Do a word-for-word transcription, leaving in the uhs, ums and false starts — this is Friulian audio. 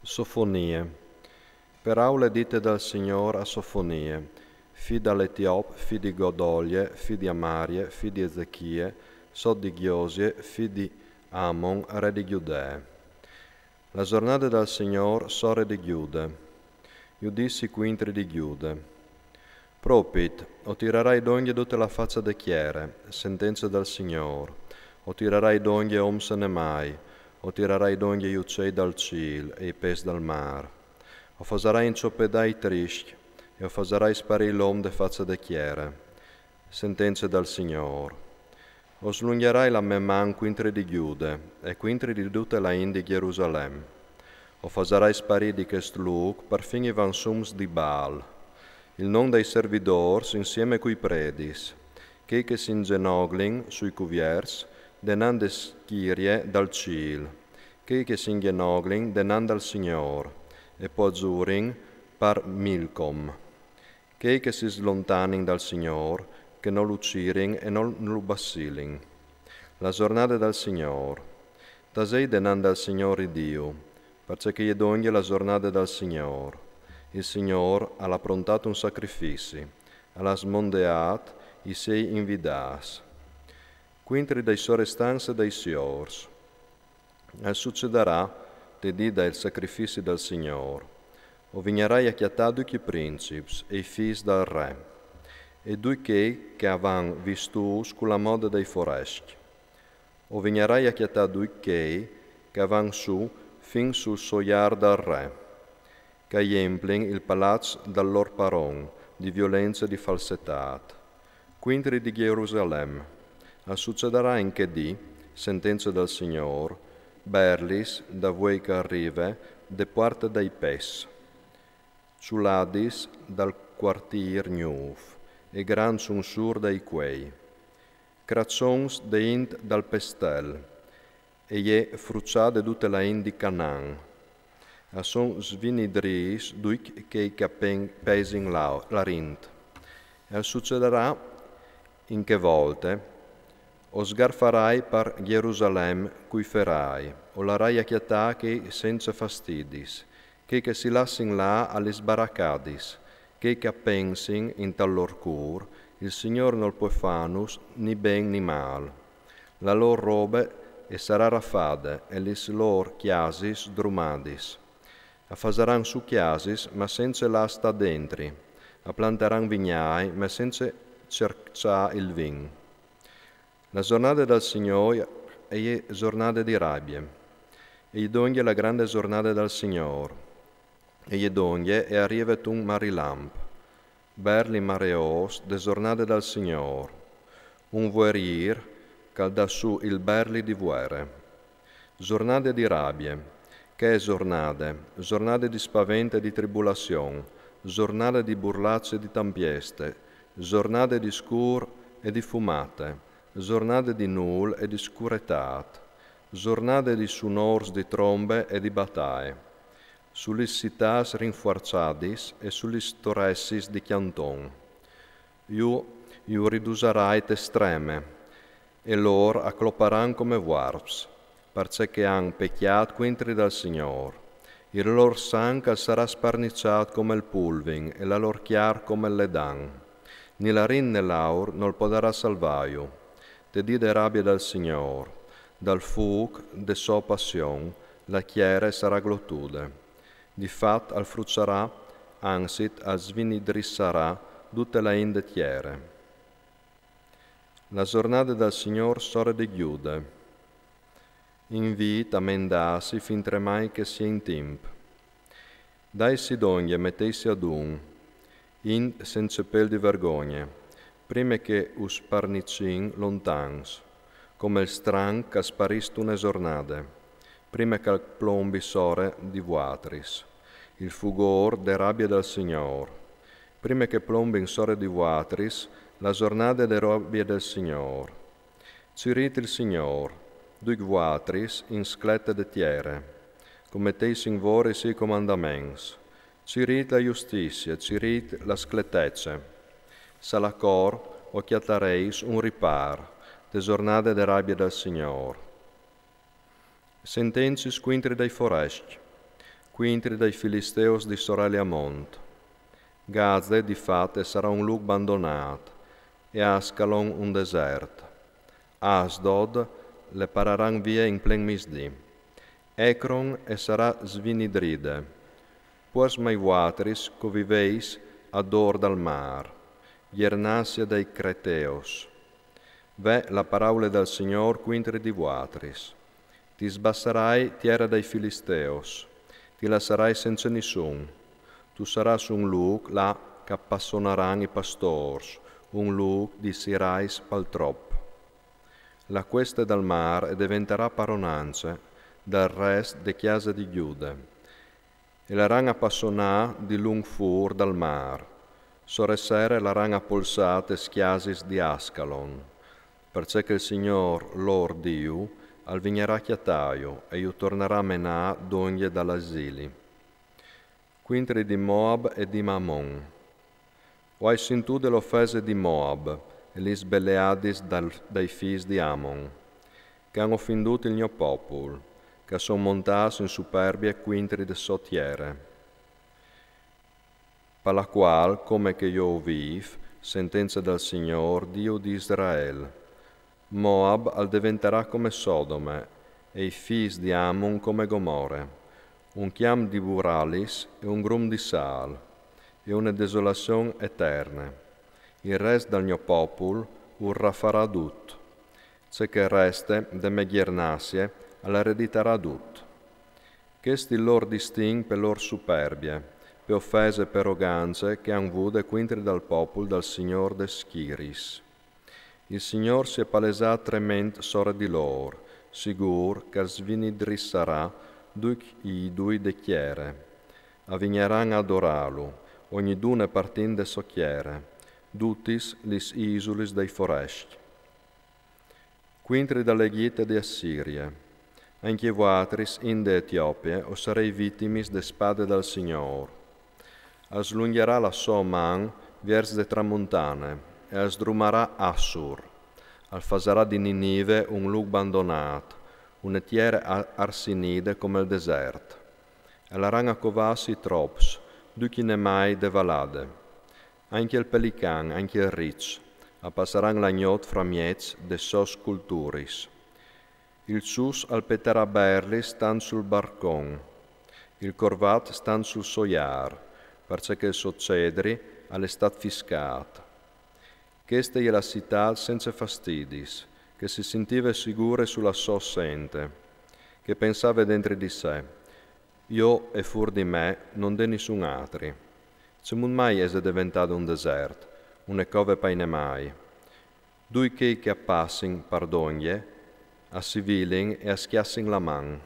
Sofonie. Peraule dite dal Signôr a Sofonie, fi dal Etiop, fi di Godolie, fi di Amarie, fi di Ezechie, sot di Giosie, fi di Amon, re di Giudee. La zornade dal Signôr sore di Giude. Ju dissi cuintri di Giude: Propit, o tirarai dongje dute la face de tiere, sentence dal Signôr. O tirarai dongje oms e nemâi, o tirarai dongje i ucei dal cîl e i pes dal mâr. O fasarai inçopedâ i triscj, e o fasarai sparî l'om de face de tiere. Sentence dal Signôr. O slungjarai la mê man cuintri di Giude, e cuintri di dute la int di Gjerusalem. O fasarai sparî di chest lûc parfin i vansums di Baal. Il non dai servidôrs insiemi cui predis, chei che si ingenoglin sui cuvierts denant de scjirie dal cîl, chei che si ingenoglin denant dal Signôr, e po a zurin par Milcom. Chei che si slontanin dal Signôr, che no lu cirin e no lu bassilin. La zornade dal Signôr. Tasei denant dal Signôr i Diu, parcè che e je dongje la zornade dal Signôr. Il Signôr al à prontât un sacrifici, al à smondeât i siei invidâts. Cuintri dai sorestançs dai siôrs. Al sucedarà, te dì dal sacrifici dal Signôr, o vignarai a cjatâ ducj i princips e i fîs dal re, e ducj chei che a van vistûts cu la mode dai forescj. O vignarai a cjatâ ducj chei che a van sù fin sul soiâr dal re, che a jemplin il palaç dal lôr paron di violence e di falsetât. Cuintri di Gjerusalem. Al sucedarà in chê dì, sentence dal Signôr, berlis da vuei che al rive de puarte dai pes, çuladis dal cuartîr gnûf e grant sunsûr dai cuei, craçons de int dal pestel, e e je fruçade dute la int di Canaan. A son svinidrîts ducj chei che a pen-, pesin la, la rint. E al sucedarà in chê volte, o sgarfarai par Gjerusalem cui ferâi, o larai a cjatâ chei cence fastidis, chei che si lassin lâ a lis baracadis, chei che a pensin intal lôr cûr: il Signôr nol pues fânus ni ben ni mâl. La lôr robe e sarà rafade e lis lôr cjasis sdrumadis. A fasaran sù cjasis, ma cence lâ a stâ dentri. A plantaran vignâi, ma cence cerçâ il vin. La zornade dal Signôr e je zornade di rabie. E je dongje la grande zornade dal Signôr. E je dongje e a rive tun marilamp. Berli mareôs de zornade dal Signôr. Un vuerîr che al dà sù il berli di vuere. Zornade di rabie. Chê zornade, zornade di spavent e di tribulazion, zornade di burlaç e di tampieste, zornade di scûr e di fumate, zornade di nûl e di scuretât, zornade di sunôrs di trombe e di bataie, su lis citâts rinfuarçadis e su lis toressis di cjanton. Ju, ju ridusarai te streme, e lôr a cloparan come vuarps, parcè che a àn pecjât cuintri dal Signôr. Il lôr sanc al sarà sparniçât come il pulvin e la lôr cjar come il ledan. Ni la rint ne l'aur nol podarà salvâju. Te dì de rabie dal Signôr, dal fûc de sô passion, la tiere e sarà glotude. Di fat al fruçarà, anzit al svinidrissarà dute la int de tiere. La zornade dal Signôr sore di Giude. Invît a mendâsi fintremai che si è in timp. Daitsi dongje, meteitsi adun, int cence pêl di vergogne, prime che us sparniçìn lontans, come il stranc che al sparìs tune zornade, prime che al plombi sore di vuatris il fugôr de rabie dal Signôr, prime che plombin sore di vuatris la zornade de rabie dal Signôr. Cirît il Signôr, ducj vuatris in sclete de tiere, che o meteis in vore i siei comandaments. Cirît la justizie, cirît la scletece. Salacor o cjatareis un ripâr de zornade de rabie dal Signôr. Sentencis cuintri dai forescj. Cuintri dai Filisteus dissorà Liamont. Gaze, di fat, e sarà un lûc bandonât, e Ascalon un desert. Asdod le pararan vie in plen misdì. Ecron e sarà svinidride. Puars mai vuatris che o viveis a dôr dal mâr, gjernasie dai Creteus. Ve la paraule dal Signôr cuintri di vuatris. Ti sbassarai tiere dai Filisteus, ti lassarai cence nissun. Tu sarâs un lûc là che a passonaran i pastôrs, un lûc di sirais pal trop. La cueste dal mâr e deventarà paronance dal rest de cjase di Gjude. E laran a passonâ di lunc fûr dal mâr. Sore sere laran a polsâ tes cjasis di Ascalon, parcè che il Signôr lôr Diu al vignarà a cjatâju e ju tornarà a menâ dongje dal esili. Cuintri di Moab e di Amon. O ai sintude la ofese di Moab e lis beleadis dal, dai fîs di Amon, che a àn ofindût il gno popul, che a son montâts in superbie cuintri de sô tiere. Pa la cuâl, come che jo o vîf, sentence dal Signôr, Diu di Israel: Moab al deventarà come Sodome, e i fîs di Amon come Gomore, un cjamp di buralis e un grum di sâl, e une desolazion eterne. Il rest dal gno popul ur rafarà dut. Ce che reste de mê gjernasie al ereditarà dut. Chest il lôr distin pe lôr superbie, pe ofese e pe rogance che a àn vude cuintri dal popul dal Signôr des schiriis. Il Signôr si è palesât trement sore di lôr, sigûr che al svinidrissarà ducj i idui de tiere. A vignaran a adorâlu, ognidune partint de sô tiere, dutis lis isulis dai forescj. Cuintri dal Egjit e de Assirie. Ancje vuatris, int de Etiopie, o sarês vitimis de spade dal Signôr. Al slungjarà la sô man viers de tramontane e al sdrumarà Assur. Al fasarà di Ninive un lûc bandonât, une tiere a-, arsinide come il desert. E laran a covâsi trops, ducj i nemâi de valade. Ancje il pelican, ancje il riç, a passaran la gnot framieç des sôs culturis. Il çus al petarà berlis stant sul barcon, il corvat stant sul sô jâr, parcè che il so cedri al è stât fiscât. Cheste e je la citât cence fastidis, che si sintive sigure su la sô sente, che e pensave dentri di se: Jo e fûr di me no 'nd è nissun altri. Cemût mai ese deventade un desert, une cove pai nemâi? Dui chei che a passin par dongje, a si vilin e a scjassin la man.